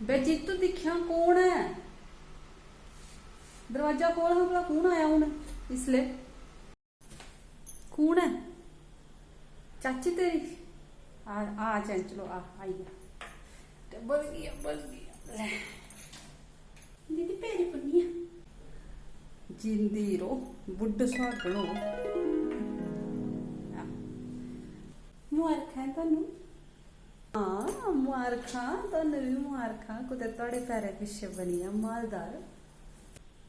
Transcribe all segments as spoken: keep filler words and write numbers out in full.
बे जीतू, दिक्खेआं कौन ऐ? दरवाजा खोल हां भला, कौन आया हून इसलै? कौन ऐ? चाची तेरी? आ, आ चैंचलो, आ, आई जा। ते बल गया, बल गया। ले। दीदी, पैरी पुन्निया। जींदी रहो, बुड्ढ सुहागन हो। आ। मुबारखां ऐ तुहानू। हां, मुबारखां, तुहानू बी मुबारखां। कुतै तुहाड़े पैरें पिच्छे बनी जा मालदार।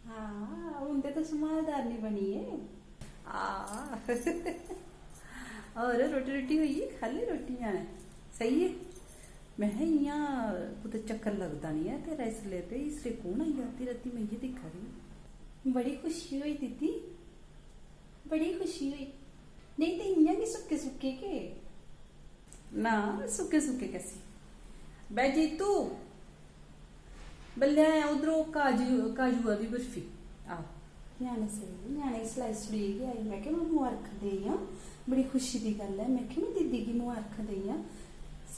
हां, हून ते तुस मालदार निं बनी गे। हां। होर रोटी, रोटी होई गेई? खाल्ली रोटियां न। सेही ऐ? में इ'यां कुतै चक्कर लगदा निं ऐ तेरा इसलै, ते इसलै कौन आई जा अद्धी रातीं? में इ'यै दिक्खा दी। बड़ी खुशी होई दीदी, बड़ी खुशी होई। नेईं ते इ'यां गै सुक्के सुक्के के। ना, सुक्के सुक्के कैसी? बे जीतू, बल्लेआ ऐ उद्धरों काजू, काजुआ दी बर्फी। आहो। ञ्याणे सेही, ञ्याणे गी सलाई सलुइयै गै आई। में आखेआ, "में मुबारखां देई आं, बड़ी खुशी दी गल्ल ऐ।" में आखेआ, "में दीदी गी मुबारखां देई आं,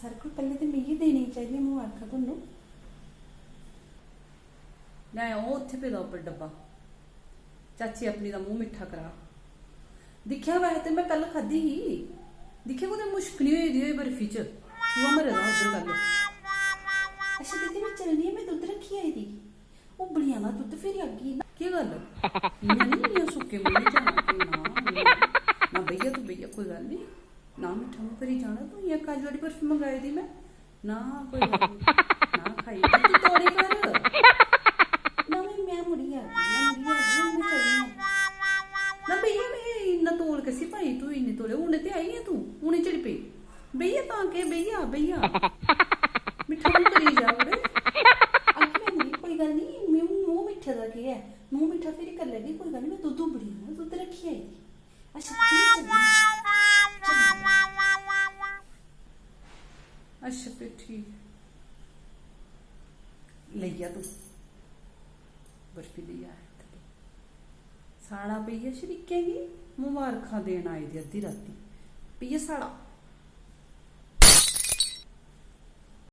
सारें कोला पैह्लें ते मिगी देनी चाहिदियां मुबारखां तुहानू।" लै, ओह् उत्थै पेदा उप्पर डब्बा। चाची अपनी दा मूंह मिट्ठा करा। दिक्खेआ, वैसे ते में कल खाद्धी ही। दिक्खेआ, कुतै मुश्क निं होई दी होई बर्फी च। चूहा मरे दा उद्धर कल। अच्छा दीदी, में चलनी आं, में दुद्ध रक्खी आई दी। उब्बली जाना दुद्ध, फिर आगी ना। केह् गल्ल? इ'यां निं, इ'यां सुक्के मूंह निं जाना। ना, ना, ना, बेहिया तूं, बेहिया, कोई गल्ल निं। ना मिट्ठा मूंह करी जाना तूं, इ'यां काजू आह्ली बर्फी मंगाई दी में। ना, कोई गल्ल निं। ना खाई, तूं तौले कर। ना, में, में मुड़ी आगी, में मुड़ी आगी, हून में चलनी आं। ना, बेहिया, में इन्ना तौल कैसी पाई तूं, इन्नी तौले? हून ते आई ऐ तूं, हून चली पेई। बेहिया, तां केह्, बेहिया, बेहिया। मिट्ठा मूंह करी जा, कुड़े। आखी लैंदी, कोई गल्ल निं, मूंह, मूंह मिट्ठे दा केह् ऐ? मूंह मिट्ठा फिर करी लैगी, कोई गल्ल निं, में दुद्ध उब्बली जाना, दुद्ध रक्खी आई दी। अच्छा, ठीक ऐ। अच्छा, फिर ठीक। लेई जा तूं। बर्फी लेई आ इत्थै। साढ़ा भैया शरीकें गी मबारखां देन आई दी अद्धी रातीं। भैया साढ़ा